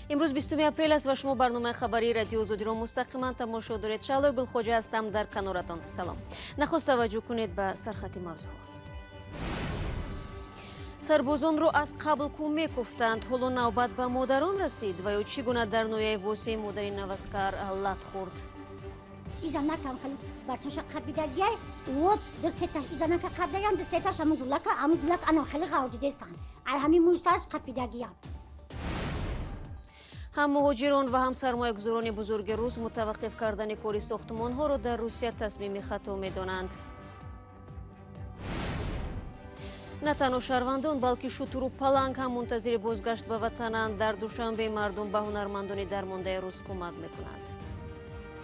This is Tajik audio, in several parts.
Имрӯз 20 апрел аст ва шумо барномаи хабарии Радиои Озодиро мустақиман тамошо доред. Шаҳлои Гулхоҷа ҳастам дар каноратон. Салом. Нахуст таваҷҷӯҳ кунед ба сархати мавзӯъҳо. Сарбозонро аз қабл кӯ мекуфтанд. Ҳоло навбат ба модарон расид ва ё чӣ гуна дар ноҳияи Восеи модари наваскар лат хӯрд. Изанакам хали бачаша қабидагиай, вот ду сеташ изанака қабидагиан, ду сеташ ҳамун гулака, ҳамун гулак анам хеле ғавҷидестан. Ай ҳамин мӯйсараш қапидагиан. Ҳам муҳоҷирон ва ҳам сармоягузорони бузурги рус мутаваққиф кардани кори сохтмонҳоро дар Русия тасмими хато медонанд. На танҳо шаҳрвандон, балки шутуру паланг ҳам мунтазири бозгашт ба ватананд. Дар Душанбе мардум ба ҳунармандони дармондаи рус кӯмак мекунанд.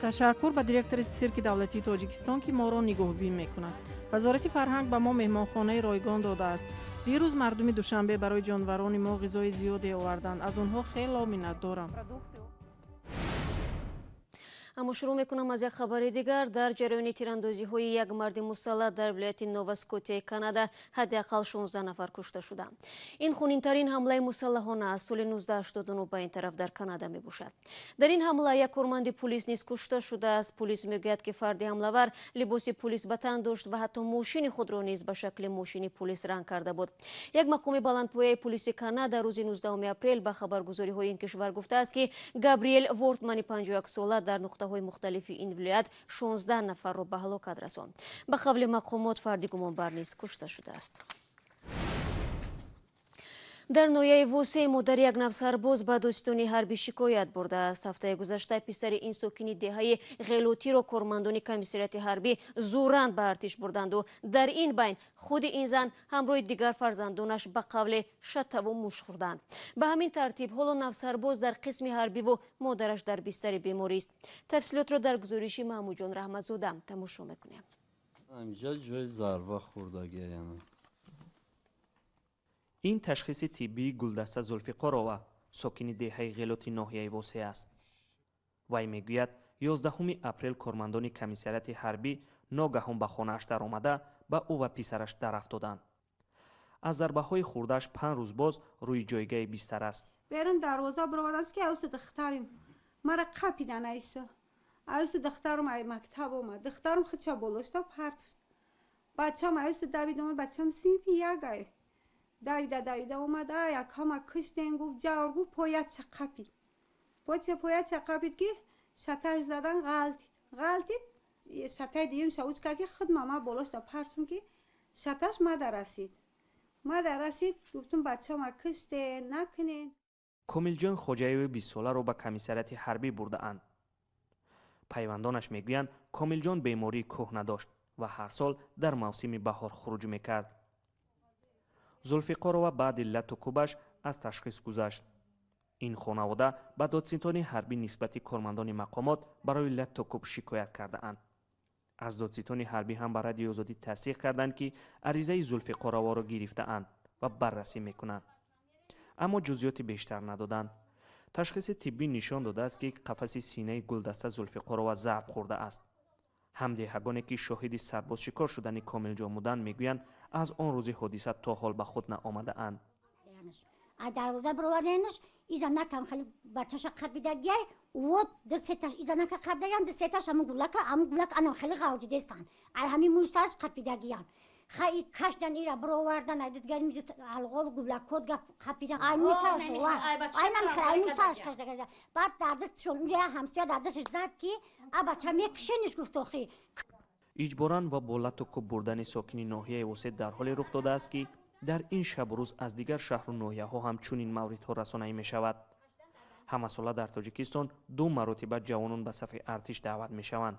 Ташаккур ба директори цирки давлатии Тоҷикистон, ки моро нигоҳбин мекунад. Вазорати фарҳанг ба мо меҳмонхонаи ройгон додааст. Дирӯз мардуми Душанбе барои ҷонварони мо ғизои зиёде оварданд. Аз онҳо хело миннатдорам. Аммо шурӯъ мекунам аз як хабари дигар. Дар ҷараёни тирандозиҳои як марди мусаллаҳ дар вилояти Нова Скотияи Канада ҳадди ақал 16 нафар кушта шуданд. Ин хунинтарин ҳамлаи мусаллаҳона аз соли 1989 ба ин тараф дар Канада мебошад. Дар ин ҳамла як корманди пулис низ кушта шудааст. Пулис мегӯяд, ки фарди ҳамлавар либоси пулис ба тан дошт ва ҳатто мошини худро низ ба шакли мошини пулис ранг карда буд. Як мақоми баландпояи пулиси Канада рӯзи 19 апрел ба хабаргузориҳои ин кишвар гуфтааст, ки Габриел Вортмани 51 сола дар нуқтаҳои мухталифи ин вилоят 16 нафарро ба ҳалокат расонд. Ба қавли мақомот, фарди гумонбар низ кушта шудааст. Дар ноҳияи Восеи модари як навсарбоз ба дӯстони ҳарбӣ шикоят бурдааст. Ҳафтаи гузашта писари ин сокини деҳаи Ғелотиро кормандони комиссариати ҳарбӣ зӯран ба артиш бурданду дар ин байн худи ин зан ҳамроҳи дигар фарзандонаш ба қавле шатаву муш хӯрданд. Ба ҳамин тартиб ҳоло навсарбоз дар қисми ҳарбиву модараш дар бистари беморист. Тафсилотро дар гузориши Маҳмудҷон Раҳматзода тамошо мекунем. Ҳамҷа ҷои зарба хӯрдагияна. Ин ташхиси тиббии Гулдаста Зулфиқорова, сокини деҳаи Ғелоти ноҳияи Восеъ аст. Вай мегӯяд, 11 апрел кормандони комиссариати ҳарбӣ ногаҳон ба хонааш даромада ба ӯ ва писараш дарафтоданд. Аз зарбаҳои хурдааш 5 рӯз боз рӯи ҷойгаи бистар аст. Берун дарвоза баровардааст, ки аюсу духтарим мара қапидан айсо. Аюсу духтарум ай мактаб омад. Духтарум худша болошта партуфт. Бачам аюсу давид омад, бачам синфи як ай. Давида давида омад, ай акама киштен гуфт, ҷавр гуфт, пояча қапид. Поча пояча қапид, ки шаташ задан ғалтид. Ғалтид, шатаи дуюм шауч кард, ки худ мама болошта партум, ки шаташ мада расид. Мада расид, гуфтум бачама киштен, накунен. Комилҷон Хоҷаеви 20соларо ба комиссариати ҳарбӣ бурдаанд. Пайвандонаш мегӯянд, Комилҷон бемории кӯҳна дошт ва ҳар сол дар мавсими баҳор хуруҷ мекард. Зулфиқорова баъди лату кӯбаш аз ташхис гузашт. Ин хонавода ба додситони ҳарбӣ нисбати кормандони мақомот барои лату кӯб шикоят кардаанд. Аз додситони ҳарбӣ ҳам ба Радиои Озодӣ тасдиқ карданд, ки аризаи Зулфиқороворо гирифтаанд ва баррасӣ мекунанд. Аммо ҷузъиёти бештар надоданд. Ташхиси тиббӣ нишон додааст, ки қафаси синаи Гулдаста Зулфиқорова зарб хӯрдааст. Ҳамдеҳагоне, ки шоҳиди сарбозшикор шудани Комилҷон буданд, мегӯянд, аз он рӯзи ҳодиса то ҳол ба худ наомадаанд. Аз дарвоза бароварданаш изанакам хали бачаша қапидагиай, вот ду сеташ изанака қапидагиан, ду сеташ ҳамун гулака, ҳамун гулак анам хеле ғавҷидестан. Ай ҳамин мӯйсараш қапидагиян. Хай кашдан ира баровардан, ай дидгар алғов гулакот гап қапидан. Ай мӯйсараш айнам хеле ай мӯйсараш кашда. Баъд дар дастшон унҷа ҳамсоя дар дасташ зад, ки а бача мекушениш гуфт охи. Иҷборан ва бо лату кӯб бурдани сокини ноҳияи Восеъ дар ҳоле рух додааст, ки дар ин шабу рӯз аз дигар шаҳру ноҳияҳо ҳам чунин мавридҳо расонаӣ мешавад. Ҳамасола дар Тоҷикистон 2 маротиба ҷавонон ба сафи артиш даъват мешаванд.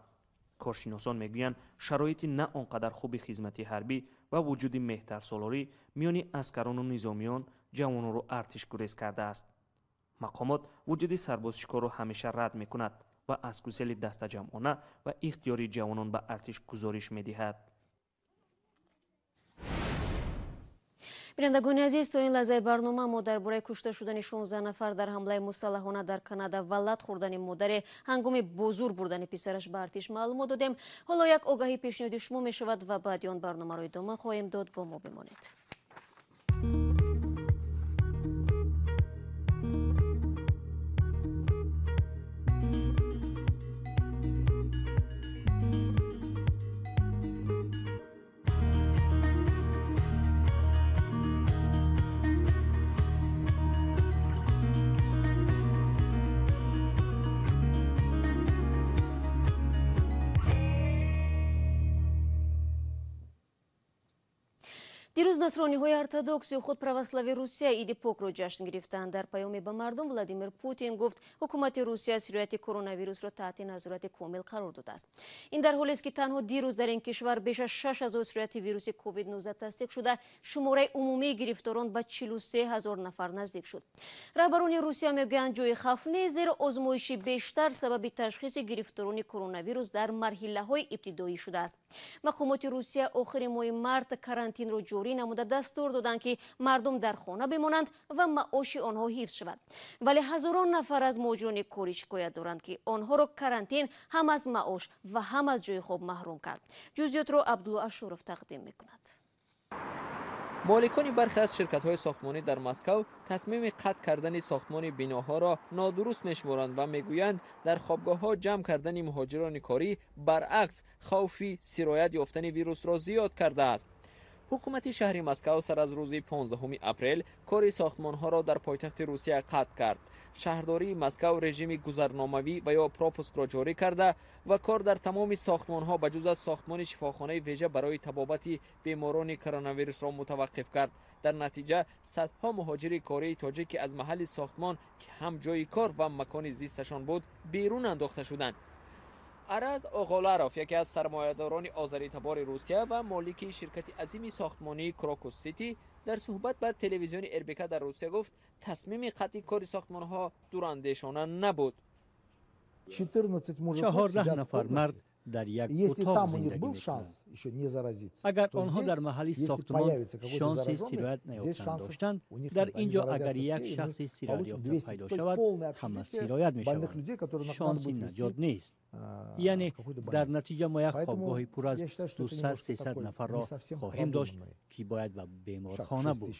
Коршиносон мегӯянд, шароити на он қадар хуби хизмати ҳарбӣ ва вуҷуди меҳтарсолорӣ миёни аскарону низомиён ҷавононро артиш гурез кардааст. Мақомот вуҷуди сарбозшикорро ҳамеша рад мекунад ва аз гусели дастаҷамъона ва ихтиёри ҷавонон ба артиш гузориш медиҳад. Бинандагони азиз, то ин лаҳзаи барнома мо дар бораи кушта шудани 16 нафар дар ҳамлаи мусаллаҳона дар Канада ва лат хӯрдани модаре ҳангоми бо зур бурдани писараш ба артиш маълумот додем. Ҳоло як огаҳӣ пешниҳоди шумо мешавад ва баъди он барномаро идома хоҳем дод. Бо мо бимонед. Дирӯз насрониҳои ортодокс ё худ православи Русия Иди Покро ҷашн гирифтанд. Дар паёме ба мардум Владимир Путин гуфт, ҳукумати Русия сирояти коронавирусро таҳти назорати комил қарор додааст. Ин дар ҳолест, ки танҳо дирӯз дар ин кишвар беш аз 6000 сирояти вируси COVID-19 тасдиқ шуда, шумораи умумии гирифторон ба 43 ҳазор нафар наздик шуд. Раҳбарони Русия мегӯянд, ҷои хавф нест, зеро озмоиши бештар сабаби ташхиси гирифторони коронавирус дар марҳилаҳои ибтидоӣ шудааст. Мақомоти Русия охири моҳи март карантинро ҷорӣ намуда дастур доданд, ки мардум дар хона бимонанд ва маоши онҳо ҳифз шавад. Вале ҳазорон нафар аз муҳоҷирони корӣ шикоят доранд, ки онҳоро карантин ҳам аз маош ва ҳам аз ҷои хоб маҳрум кард. Ҷузъиётро Абдулло Ашуров тақдим мекунад. Моликони бархе аз ширкатҳои сохтмонӣ дар Москав тасмими қатъ кардани сохтмони биноҳоро нодуруст мешуморанд ва мегӯянд, дар хобгоҳҳо ҷамъ кардани муҳоҷирони корӣ баръакс хавфи сироят ёфтани вирусро зиёд кардааст. Ҳукумати шаҳри Москав сар аз рӯзи 15 апрел кори сохтмонҳоро дар пойтахти Русия қатъ кард. Шаҳрдории Москав режими гузарномавӣ ва ё пропускро ҷорӣ карда ва кор дар тамоми сохтмонҳо ба ҷуз аз сохтмони шифохонаи вежа барои табобати беморони коронавирусро мутаваққиф кард. Дар натиҷа садҳо муҳоҷири кории тоҷик, ки аз маҳалли сохтмон, ки ҳам ҷои кор ва макони зисташон буд, берун андохта шуданд. Араз Оғоларов, яке аз сармоядорони озаритабори Русия ва молики ширкати азими сохтмонии Крокус Сити, дар суҳбат ба телевизиони РБК дар Русия гуфт, тасмими қатъи кори сохтмонҳо дурандешона набуд. 14 нафар мард дар як утоқ зиндагӣ мекунанд. Агар онҳо дар маҳалли сохтмон шонси сироят наёфтан доштанд, дар ин ҷо агар як шахси сироятёфта пайдо шавад, ҳама сироят мешаванд. Шонси наҷот нест. Яъне дар натиҷа мо як хобгоҳи пур аз 200-300 нафарро хоҳем дошт, ки бояд ба беморхона буд.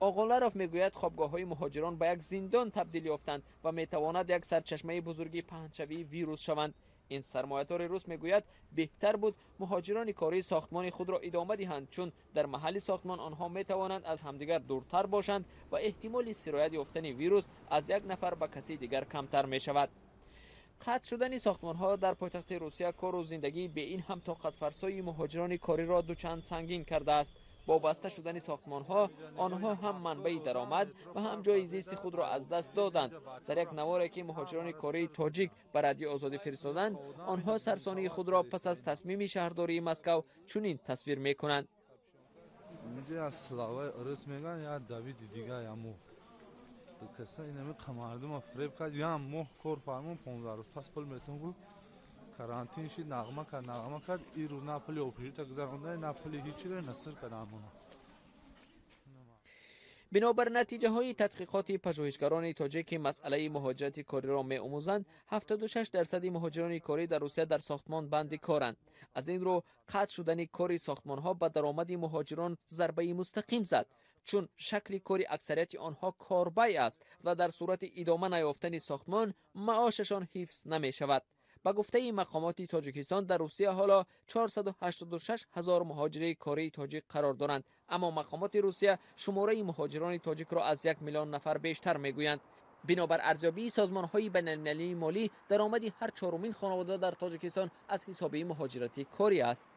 Оғоларов мегӯяд, хобгоҳҳои муҳоҷирон ба як зиндон табдил ёфтанд ва метавонад як сарчашмаи бузурги паҳншавии вирус шаванд. Ин сармоядори рус мегӯяд, беҳтар буд муҳоҷирони кории сохтмони худро идома диҳанд, чун дар маҳалли сохтмон онҳо метавонанд аз ҳамдигар дуртар бошанд ва эҳтимоли сироят ёфтани вирус аз як нафар ба каси дигар камтар мешавад. Қатъ шудани сохтмонҳо дар пойтахти Русия кору зиндагии бе ин ҳам тоқатфарсои муҳоҷирони кориро дучанд сангин кардааст. Бо баста шудани сохтмонҳо онҳо ҳам манбаи даромад ва ҳам ҷои зисти худро аз даст доданд. Дар як наворе, ки муҳоҷирони кории тоҷик ба Радиои Озодӣ фиристоданд, онҳо сарсонии худро пас аз тасмими шаҳрдории Москав чунин тасвир мекунанд. Карантин шид, нағма кард, нағма кард, ин рӯз на пули общежития гузаронда, на пули ҳичиро насир кард амона. Бинобар натиҷаҳои тадқиқоти пажӯҳишгарони тоҷик, ки масъалаи муҳоҷирати кориро меомӯзанд, 76% муҳоҷирони корӣ дар Русия дар сохтмон банди коранд. Аз ин рӯ қатъ шудани кори сохтмонҳо ба даромади муҳоҷирон зарбаи мустақим зад, чун шакли кори аксарияти онҳо корбай аст ва дар сурати идома наёфтани сохтмон маошашон ҳифз намешавад. Ба гуфтаи мақомоти Тоҷикистон, дар Русия ҳоло 486 ҳазор муҳоҷири кории тоҷик қарор доранд, аммо мақомоти Русия шумораи муҳоҷирони тоҷикро аз 1 миллион нафар бештар мегӯянд. Бинобар арзёбии созмонҳои байналмилалии молӣ, даромади ҳар чорумин хонавода дар Тоҷикистон аз ҳисоби муҳоҷирати корӣ аст.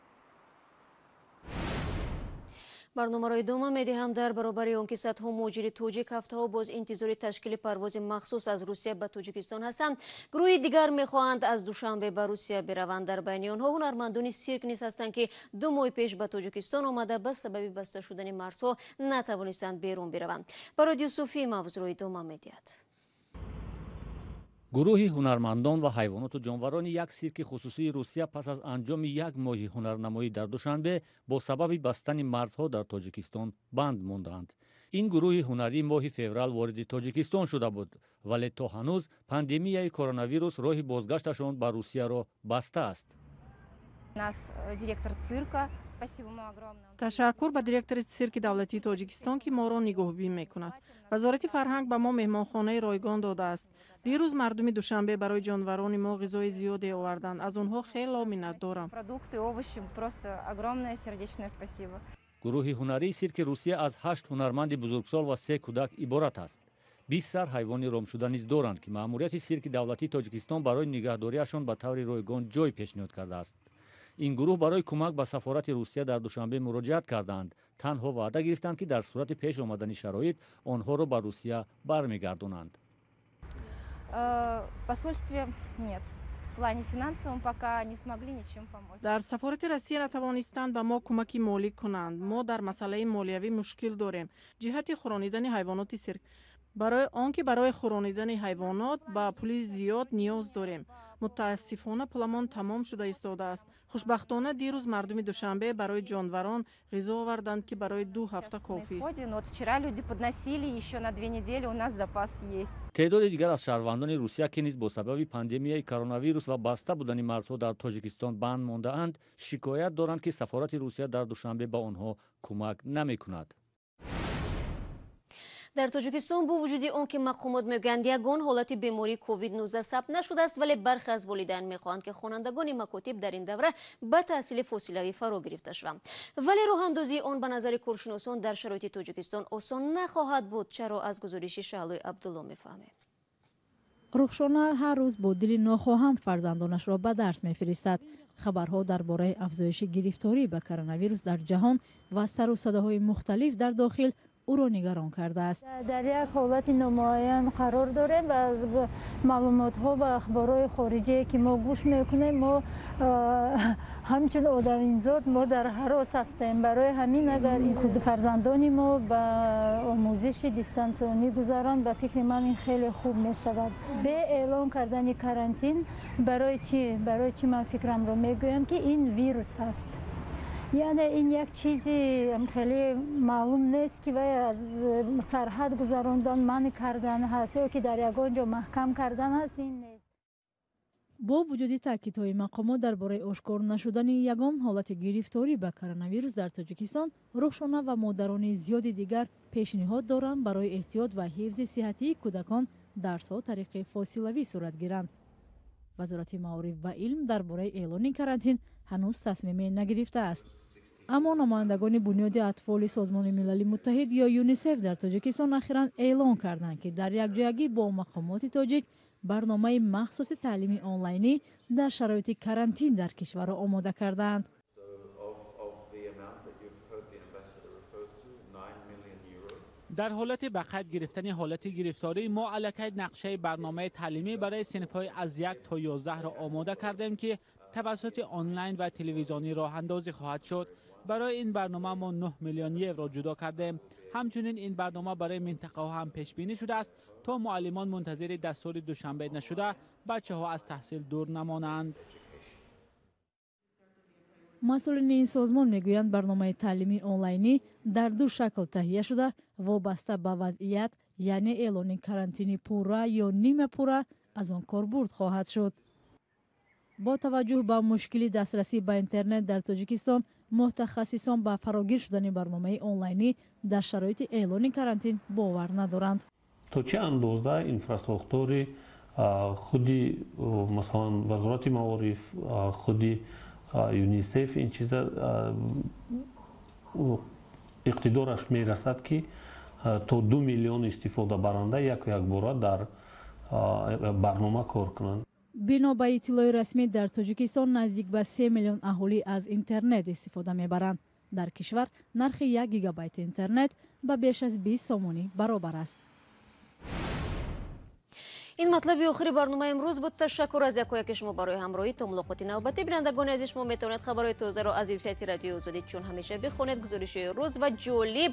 Барномаро идома медиҳам. Дар баробари он ки садҳо муҳоҷири тоҷик ҳафтаҳо боз интизори ташкили парвози махсус аз Русия ба Тоҷикистон ҳастанд, гурӯҳи дигар мехоҳанд аз Душанбе ба Русия бираванд. Дар байни онҳо ҳунармандони сирк низ ҳастанд, ки 2 моҳ пеш ба Тоҷикистон омада, ба сабаби баста шудани марзҳо натавонистанд берун бираванд. Барод Юсуфӣ мавзӯъро идома медиҳад. Гурӯҳи ҳунармандон ва ҳайвоноту ҷонварони як сирки хусусии Русия пас аз анҷоми як моҳи ҳунарнамоӣ дар Душанбе бо сабаби бастани марзҳо дар Тоҷикистон банд мондаанд. Ин гурӯҳи ҳунарӣ моҳи феврал вориди Тоҷикистон шуда буд, вале то ҳанӯз пандемияи коронавирус роҳи бозгашташон ба Русияро бастааст. Ташаккур ба директори сирки давлатии Тоҷикистон, ки моро нигоҳбин мекунад. Вазорати фарҳанг ба мо меҳмонхонаи ройгон додааст. Дирӯз мардуми Душанбе барои ҷонварони мо ғизои зиёде оварданд. Аз онҳо хело миннатдорам. Гурӯҳи ҳунарии сирки Русия аз 8 ҳунарманди бузургсол ва 3 кӯдак иборат аст. 20 сар ҳайвони ромшуда низ доранд, ки маъмурияти сирки давлатии Тоҷикистон барои нигаҳдориашон ба таври ройгон ҷой пешниҳод кардааст. Ин гурӯҳ барои кӯмак ба сафорати Русия дар Душанбе муроҷиат карданд. Танҳо ваъда гирифтанд, ки дар сурати пеш омадани шароит онҳоро ба Русия бармегардонанд. В посольстве нет. В плане финансовом пока не смогли ничем помочь. Дар сафорати Россия натавонистанд ба мо кӯмаки молӣ кунанд. Мо дар масъалаи молиявӣ мушкил дорем ҷиҳати хӯронидани ҳайвоноти сирк, барои он ки барои хӯронидани ҳайвонот ба пули зиёд ниёз дорем. Мутаассифона, пуламон тамом шуда истодааст. Хушбахтона, дирӯз мардуми Душанбе барои ҷонварон ғизо оварданд, ки барои 2 ҳафта кофист. Вот вчера люди подносили, еще на 2 недели у нас запас есть. Теъдоди дигар аз шаҳрвандони Русия, ки низ бо сабаби пандемияи коронавирус ва баста будани марзҳо дар Тоҷикистон банд мондаанд, шикоят доранд, ки сафорати Русия дар Душанбе ба онҳо кӯмак намекунад. Дар Тоҷикистон, бо вуҷуди он ки мақомот мегӯянд, ягон ҳолати бемории COVID-19 сабт нашудааст, вале бархе аз волидайн мехоҳанд, ки хонандагони макотиб дар ин давра ба таҳсили фосилавӣ фаро гирифта шаванд. Вале роҳандозии он ба назари коршиносон дар шароити Тоҷикистон осон нахоҳад буд. Чаро, аз гузориши Шаҳлои Абдулло мефаҳмем. Рухшона ҳар рӯз бо дили нохоҳам фарзандонашро ба дарс мефиристад. Хабарҳо дар бораи афзоиши гирифторӣ ба коронавирус дар ҷаҳон ва сару садоҳои мухталиф дар дохил ӯро нигарон кардааст. Дар як ҳолати номуайян қарор дорем ва аз маълумотҳо ва ахборҳои хориҷие, ки мо гӯш мекунем, мо ҳамчун одаминзод мо дар ҳарос ҳастем. Барои ҳамин, агар фарзандони мо ба омӯзиши дистансионӣ гузаранд, ба фикри ман, ин хеле хуб мешавад. Бе эълон кардани карантин. Барои чӣ? Барои чӣ ман фикрамро мегӯям, ки ин вирус ҳаст, яъне ин як чизи хеле маълум нест, ки вай аз сарҳад гузарондан манъ кардан ҳаст ё ки дар ягон ҷо маҳкам кардан ҳаст, ин нест. Бо вуҷуди таъкидҳои мақомот дар бораи ошкор нашудани ягон ҳолати гирифторӣ ба коронавирус дар Тоҷикистон, Рухшона ва модарони зиёди дигар пешниҳод доранд, барои эҳтиёт ва ҳифзи сиҳатии кӯдакон дарсҳо тариқи фосилавӣ сурат гиранд. Вазорати маориф ва илм дар бораи эълони карантин ҳанӯз тасмиме нагирифтааст. Аммо намояндагони Бунёди атфоли Созмони Милали Муттаҳид ё ЮНИСЕФ дар Тоҷикистон ахиран эълон карданд, ки дар якҷоягӣ бо мақомоти тоҷик барномаи махсуси таълими онлайнӣ дар шароити карантин дар кишварро омода кардаанд. Дар ҳолати ба қайд гирифтани ҳолати гирифторӣ, мо аллакай нақшаи барномаи таълимӣ барои синфҳои аз 1 то 11-ро омода кардем, ки тавассути онлайн ва телевизионӣ роҳандозӣ хоҳад шуд. Барои ин барнома мо 9 миллион евро ҷудо кардем. Ҳамчунин ин барнома барои минтақаҳо ҳам пешбинӣ шудааст, то муаллимон мунтазири дастури Душанбе нашуда, бачаҳо аз таҳсил дур намонанд. Масъулини ин созмон мегӯянд, барномаи таълимии онлайнӣ дар ду шакл таҳия шуда, вобаста ба вазъият, яъне эълони карантини пурра ё нимапурра, аз он корбурд хоҳад шуд. Бо таваҷҷӯҳ ба мушкили дастрасӣ ба интернет дар Тоҷикистон, мутахассисон ба фарогир шудани барномаи онлайнӣ дар шароити эълони карантин бовар надоранд. То чӣ андоза инфраструктури худи, масалан, Вазорати маориф, худи ЮНИСЕФ ин чиза иқтидораш мерасад, ки то 2 миллион истифодабаранда яку якбора дар барнома кор кунанд? Бино ба иттилои расмӣ, дар Тоҷикистон наздик ба 3 миллион аҳолӣ аз интернет истифода мебаранд. Дар кишвар нархи 1 гигабайти интернет ба беш аз 20 сомонӣ баробар аст. Ин матлаби охири барномаи имрӯз буд. Ташаккур аз якояки шумо барои ҳамроҳӣ. То мулоқоти навбатӣ. Бинандагони азиз, шумо метавонед хабарҳои тозаро аз вебсайти Радиои Озодӣ чун ҳамеша бихонед. Гузоришҳои рӯз ва ҷолиб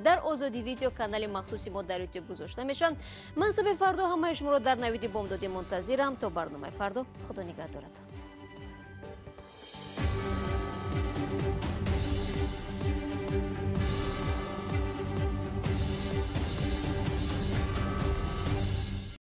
дар Озодӣ Видео, канали махсуси мо дар Ютуб, гузошта мешаванд. Ман субҳи фардо ҳамаи шуморо дар Навиди бомдодӣ мунтазирам. То барномаи фардо, Худо нигаҳдоратон.